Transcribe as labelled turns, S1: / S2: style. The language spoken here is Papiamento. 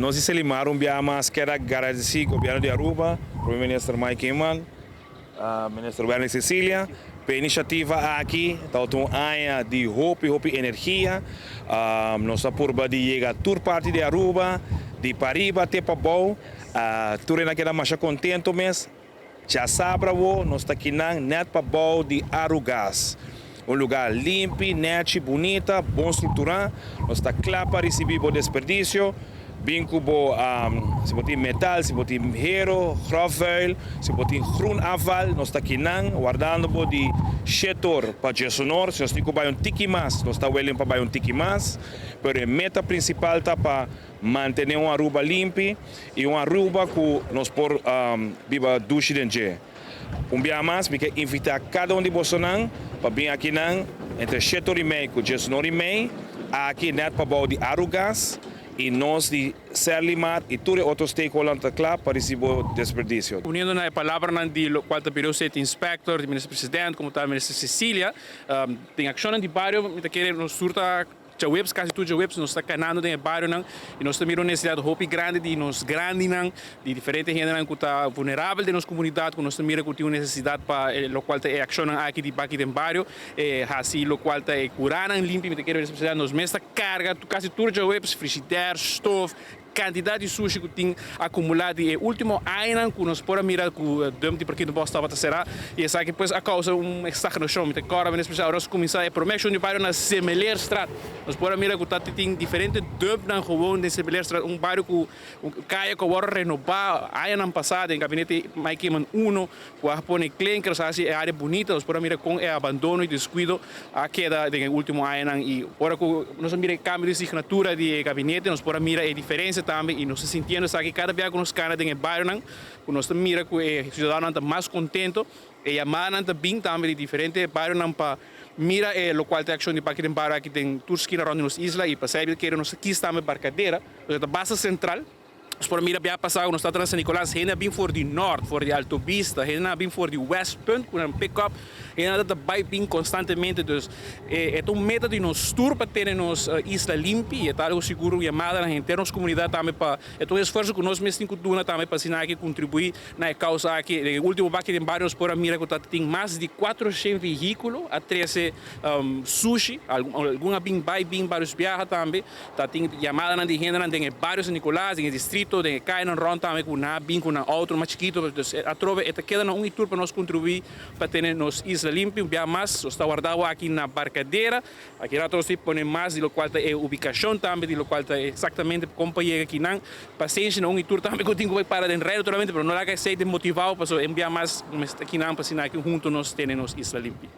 S1: Nos di Serlimar un biaha mas kier a gradeci Gobierno di Aruba, Prome Minister Mike Eman, Minister Wendrick Cecilia pa e iniciativa aki. Tabata un aña di hopi hopi energia. Nos a purba di yega tur parti di Aruba, di pariba te pabou. Tur hende a keda masha contento mes. Djasabra awo nos ta kinan net pabou di Arugas. Un lugar limpi, nechi, bunita, bon structura. Nos ta cla pa ricibi bo desperdicio. Bin cu bo, si bo tin metal, si bo tin hero, grofvuil, si bo tin groen afval, nos ta kinan wardando bo di 7 or pa 10 or. Si nos tin cu bay un tiki mas, nos ta willing pa bay un tiki mas. Pero e meta principal ta pa mantene un Aruba limpi y un Aruba cu nos por biba dushi den dje. Un biaha mas, mi kier invita cada un di boso pa bin aki nan entre 7:30 cu 10:30, aki net pabou di Arugas, y nos di Serlimar y tur otro stakeholder ta cla pa ricibi desperdicio.
S2: Uniendo na palabra di locual ta Bureau State Inspector, di Minister President, como ta Minister Cecilia, tin accion di bario, mi ta kere nos tur ta djaweps, casi tur djaweps, nos ta canando den bario nan, y nos ta mira un necesidad hopi grandi di nos grandi nan, di diferente hende nan cu ta vulnerabel den nos comunidad, cu nos ta mira cu tin un necesidad pa locual ta e accion aki di baki den bario, hasi locual ta e cura nan limpi. Mi ta kere responsabilidad nos mes ta carga casi tur djaweps, frigidaire, stoof, cantidad di sushi cu tin acumula di ultimo aña cu nos por mira cu dump di Parkietenbos tabata cera y esaki pues a causa un stagnacion. Mi ta corda en especial nos cuminsa e prome accion di bario na Semeleerstraat. Nos por mira cu tin diferente dump nan gewoon den Semeleerstraat, un bario cu un caya cu a wordo renoba aña pasa den gabinete Mike Eman 1, cu a pone klinkers, asina e area bunita. Nos por mira con e abandono y descuido a keda den ultimo aña, y ora cu nos mira cambio di signatura di gabinete, nos por mira e diferencia tambe y nos ta sintiendo aki cada biaha cu nos cana den bario nan, cu nos mira cu e ciudadano ta mas contento y yamada ta bin tambe di diferente bario nan pa mira locual ta accion di baki den bario aki den tur skina rond nos isla. Y pa cu nos aki tambe Barcadera, ta base central. Nos por mira biaha pasa, nos ta na San Nicolas, hende a bin for di Noord, for di Alto Vista, hende a bin for di Westpunt, cu un pick-up, hende ta bay bin constantemente. Dus e un meta di nos tur pa tene nos isla limpi, y ta algo sigur yamada na henter nos comunidad tambe pa e un esfuerso cu nos mes tin cu duna tambe pa asina aki contribui na e causa aki. E ultimo baki den bario por mira cu tin mas di 400 vehiculo a trece sushi, algun a bin bay bin varios biaha tambe. Ta tin yamada nan di hende nan den bario San Nicolas, den distrito, den caya nan rond tambe cu nan bin cu nan auto mas chikito. Dus atrobe e ta keda na un y tur pa nos contribui pa tene nos isla limpi. Un biaha mas, nos ta warda aki na Barcadera. Aki rato nos pone mas di locual ta e ubicacion tambe, di locual ta exactamente con pa yega aki nan. Pasenshi na un y tur tambe cu tin cu para den rij naturalmente, pero no laga esey desmotiva, paso un biaha mas aki nan pa asina aki hunto nos tene nos isla limpi.